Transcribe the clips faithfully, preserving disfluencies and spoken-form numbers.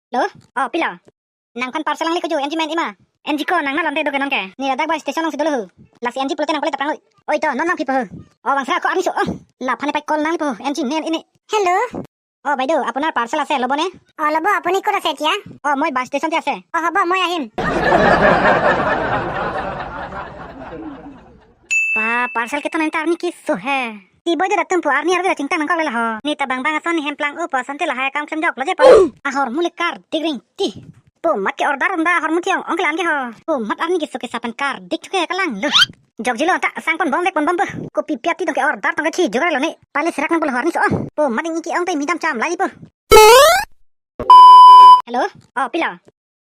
Hello? Oh, pilo? Nangphan parcel nangle ko jo, N G men ima. N G ko nang nalonte do ke non ke. Ne ladak ba station alongsi dolo ho. Lasi N G pulote nang pale taprang oi. Oi to, non nangpi po ho. Oh, bang sera ko arni so. Oh, la phane pai call nangpo ho. N G nen ini. Hello. Oh, বাইদেউ, আপোনাৰ পাৰ্চেল আছে, ল'বনে? অ, ল'ব। আপুনি ক'ত আছে এতিয়া? অ, মই বাছ ষ্টেচনতে আছে। অ, হ'ব, মই আহিম। Ba, parcel keton anta arni keso he. Ti boy de datum pu arni arve chingtang nangkok le laho. Ne ta bang bang ason ne hemplang upo asonte lahai akam klemjok lo je pa. Ahormu le kardik ring ti. Po mat ke-order un ba ahormu thiong ong kelang ke ho. Po mat arni keso kesa pen kardik chuke kalang lo. Jokjilo ta sang ponbom vek ponbom po. Kopi pi ati tong ke-order tong ke thi jugar lo ne. Pale serak nangpo lo arni so. Po mat ingki ong te midam cham lai po. Hello? Oh, pilo?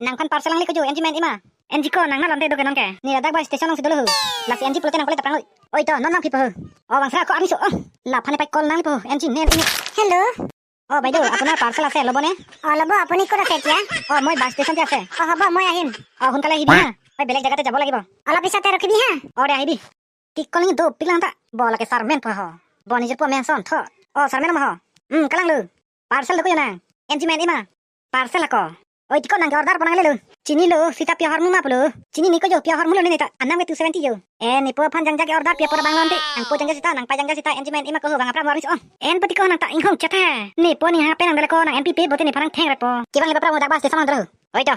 Nangphan parcel nangle ko jo, N G men ima. N G ko nang nalonte do ke non ke. Ne ladak ba station alongsi dolo ho. Lasi N G pulote nang pale taprang oi. Oi to, non nangpi po ho. Oh, bang sera ko arni so. Oh, la phane pai call nangpo ho. N G nen ini. Hello. অ, বাইদেউ, আপোনাৰ পাৰ্চেল আছে, ল'বনে? অ, ল'ব। আপুনি ক'ত আছে এতিয়া? অ, মই বাছ ষ্টেচনতে আছে। অ, হ'ব, মই আহিম। অ, সোনকালে আহিবি হা। মই বেলেগ জেগাতে যাব লাগিব। অলপ পিছতে ৰখিবি হা। অ, দে আহিবি। Ti call ni do pilang ta. Bo lake sarmen po ho. Bo nijor po men son tho. O sarmen ma ho. Hmm, kalang lo. Parcel do ko ya nang. N G men ima. Parcel ako. Oi, ti ko nang ke-order po nangle lo. Chinilo, sita pia ahormu ma pulo. Chini ni ko jo pia ahormu lo ne ta. Anam ke two seventy jo. Eh, ne po aphan jangja ke-order pia pura bang lonte. Nangpo jangja sita, nangpai jangja sita, N G men ima ko ho bang apra mo arni so. En pati ko nang ta inghong chet he. Ne po ne ha pe nang dale ko nang N P P bote nephan nang theng rek po. Kevang le bapra mo dak ba station along dolo. Oi to.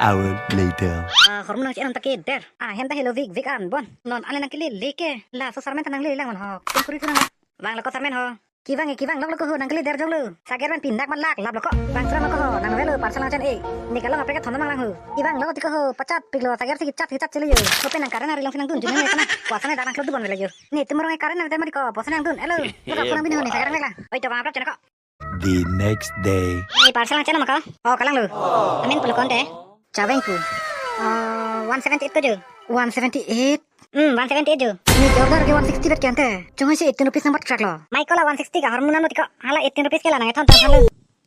Hour later. Ah, ahormu nang si en ta ke der. Ah, hem ta helo vik vik an bon. Non ale nang kele leke. Laso sarmen ta nangle lang man ho. Tum kuri thu nang. Bang lo ko sarmen ho. Kevang e kevang lok lo ko ho nang kele der jong lo. Sager ban pinak man lak lap lo ko. Bang sera ma ko ho nang velo parcel nang chen e. Ne kalong apre ke thon mang lang ho. Kevang lo ko ti ko ho pachat pik lo sager si kichat kichat chele yo. Ko pe nang karen ari long si nang dun jun nang le kana. Puasa ne darang klo du bon velo yo. Ne tum rong e karen nang te ma di ko puasa nang dun. Elo. Ko ka punang bin ho ne sager nang le lang. Oi to bang apra chen ko. The next day. Ni parcel nang chen ma ko? Oh, kalang lo. Amen pulo konte. Chaveng pu. Oh, one seventy eight ko jo. One seventy eight? Hmm, one seventy eight jo. Ne ke-order ke one sixty vet ke ante. Chonghoi si eighteen rupees nang bat krak lo. Mai ko la one sixty ke ahormu nang lo ti ko. Hala eighteen rupees ke la nang ethon thon lo.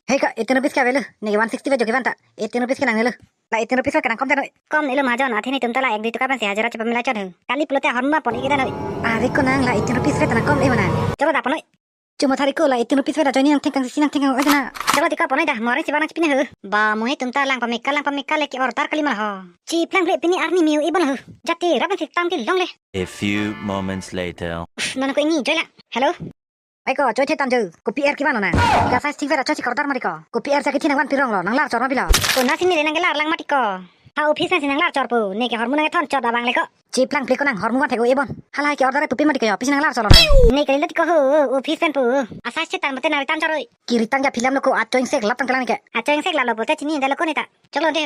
Hei ka, eighteen rupees ke avelo. Ne ke one sixty vet jo ke van ta. Eighteen rupees ke nangnelo. La eighteen rupees ke nang kom ta noi. Kom nelo mahajon, athe netum ta la ek dui taka pensi hajira chepamela chot ho. Kali pulote ahormu apon ik ta noi. Ave ko nang, la eighteen rupees vet nang kom le mana. Cholo ta pon noi. Chuma thari ko la eighteen rupees vet ajoine nang thengkang si nang thengkang oi na. Cholo ti ko pon noi dah, moreng si bang nang chipin ho. Ba, mo netum ta lang pameka lang pameka le ke-order kali ma ho. Chiplang ble pini arni miu ibon ho. Jati rapen si tang ti long le. A few moments later. Non ko ini joy la. Hello. Ai ko, choi the tam jo. Kopi er kevan lo nang. Ka size thik vet acho si ke-order ma di ko. Kopi er jaki thi nang vanpi rong lo, nang lar chor ma pilo. Konat si ne le nang kelar lang ma ti ko. Ha office nang si nang lar chor po. Ne ke ahormu nang ethon chot abang le ko. Chiplang ple ko nang ahormu van thek o ibon. Halahai ke-order pupe ma di ko yo, pisi nang lar chor lo nang. Ne ke le ti ko ho, office pen po. A size chetan mate nang return chor oi. Ki return ke aphi lam lo ko, acho ingsek lap tang kelang ke. Acho ingsek lap lo pote chini dalo ko ne ta. Cholo de.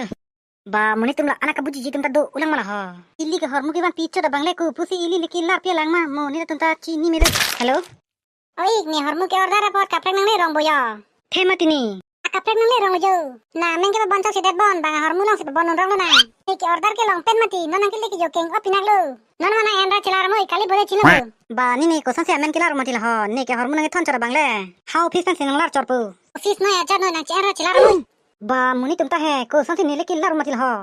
Ba, mo netum la anak kabujiji tum ta do ulang ma la ho. Ili ke ahormu kevanpi chot abang le ko pusi ili le kelar pia lang ma, mo netum ta chini melo. Hello? Oi, ne ahormu ke-order apot kaprek nangle rong bo yo. The mati ne. Akaprek nangle rong jo. Na, men ke ba bon chok si det bon, bang ahormu long si ba bon non rong lo na. Ne ke-order ke long pen mati, non nang kele ke jo keng o pinak lo. Non ma nang en ra chelar moi, kali bole chilo. Ba, ne ne koson si amen kelar mati la ho, ne ke ahormu nang ethon chot abang le. Ha office nang si nang lar chor po. Office noi ajat noi nang che-en ra chelar moi. Ba, mo netum ta he, koson si ne le kelar mati la ho.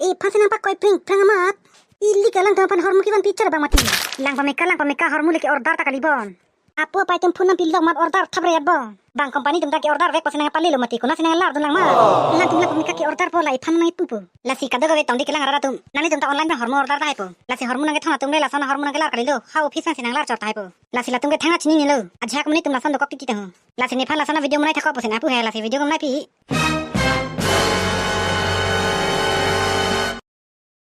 Iphan si nang pakoi pring phrang amat. Ili ke lang tang aphan ahormu kevanpi chot abang mati. Lang pameka, lang pameka ahormu le ke-order ta kali bon. Apo apai tum phone nangpi lok mat order thap reyat bon. Bang company tum ta ke-order vek pusi nang pale lo mati, konat si nang lar dun lang ma. Lang tum lang pameka ke-order po la iphan nang ipu po. Lasi kadokave tong di kelang arat atum. Nangli tum ta online pen ahormu order tahai po. Lasi ahormu nang kethon atum le lason ahormu nang kelar kali lo. Ha office nang si nang lar chor tahai po. Lasi latum ke thang a chini ne lo. Ajak mo netum lason dokok titi ta ho. Lasi nephan lason a video monai thakok pusi nang pu he, lasi video ko monai pi.